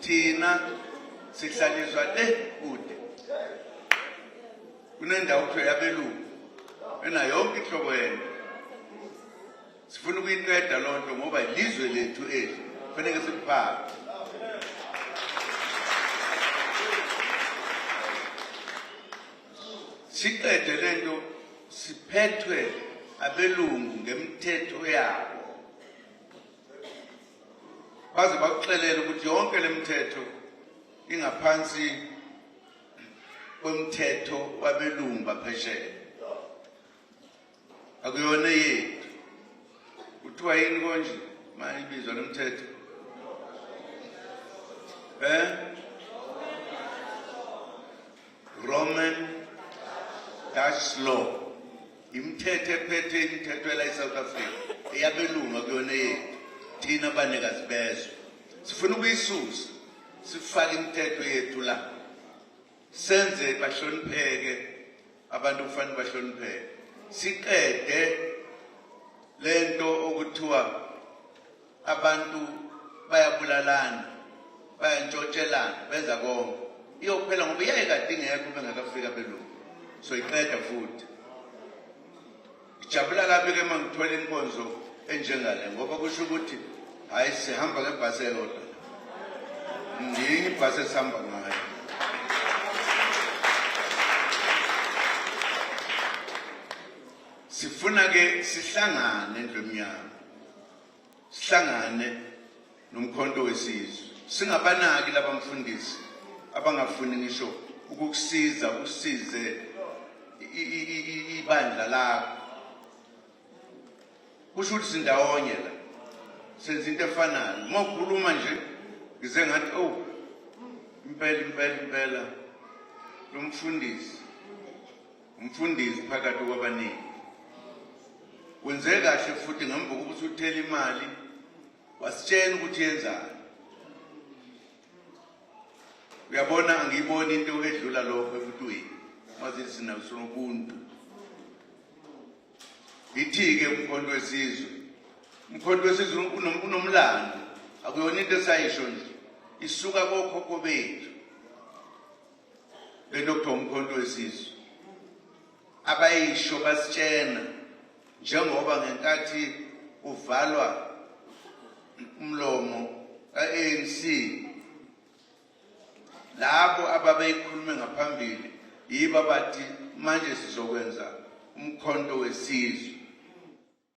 Thina sihlaliswa le kude. Kunendawo kuthiwa yabelungu enayo yonke inhlobo yento. Sifuna ukuyiqeda loo nto ngoba ilizwe lethu eli kufanele siliphathe. Siqede lento siphethwe abelungu ngemithetho yabo. Baze bakuxelele ukuthi yonke lemithetho ingaphansi kwemthetho wabelungu baphesheya. Akuyona eyethu. Kuthiwa yini konje manje ibizwa lomthetho? Eh? Roman Dutch law. Imithetho ephethe imithetho ela eSouth Africa eyabelungu akuyona eyethu. Thina abanikazi bezwe. Sifuna ukuyisusa sifake imithetho yethu la. Senze bahlonipheke abantu kufanele bahlonipheke. Siqede lento okuthiwa abantu bayabulalana, bayantshontshelana, benza konke. Iyophela ngoba yayikade ingekho bengakafika abelungu. So iqeda futhi. Ngijabula kabi ke uma ngithola inkonzo enjengale ngoba kusho ukuthi hayi sihamba ngebhasi eyodwa. Ngiyinye ibhasi esihamba ngayo. Sifuna ke sihlangane endlu emnyama. Sihlangane nomkhonto wesizwe. Singabanaki laba mfundisi abangafuni ngisho ukukusiza usize ibandla lakho. Kusho ukuthi sindawonye la. Senza into efanayo. Uma ukhuluma nje ngize ngathi oh impela impela impela lo mfundisi umfundisi phakathi kwabaningi. Wenze kahle futhi ngemva kokuthi uthele imali wasitshela ukuthi yenzani. Uyabona angiyiboni into edlula lokho ebuntwini. Mazithi sinobuntu. Ithi-ke umkhonto wesizwe. Umkhonto wesizwe unomlando. Akuyona into esayisho nje. Isuka kokhokho bethu. Lento kuthiwa umkhonto wesizwe. Abayisho basitshena njengoba ngenkathi kuvalwa umlomo ka-ANC labo ababeyikhulume ngaphambili yibo abathi manje sizokwenza umkhonto wesizwe.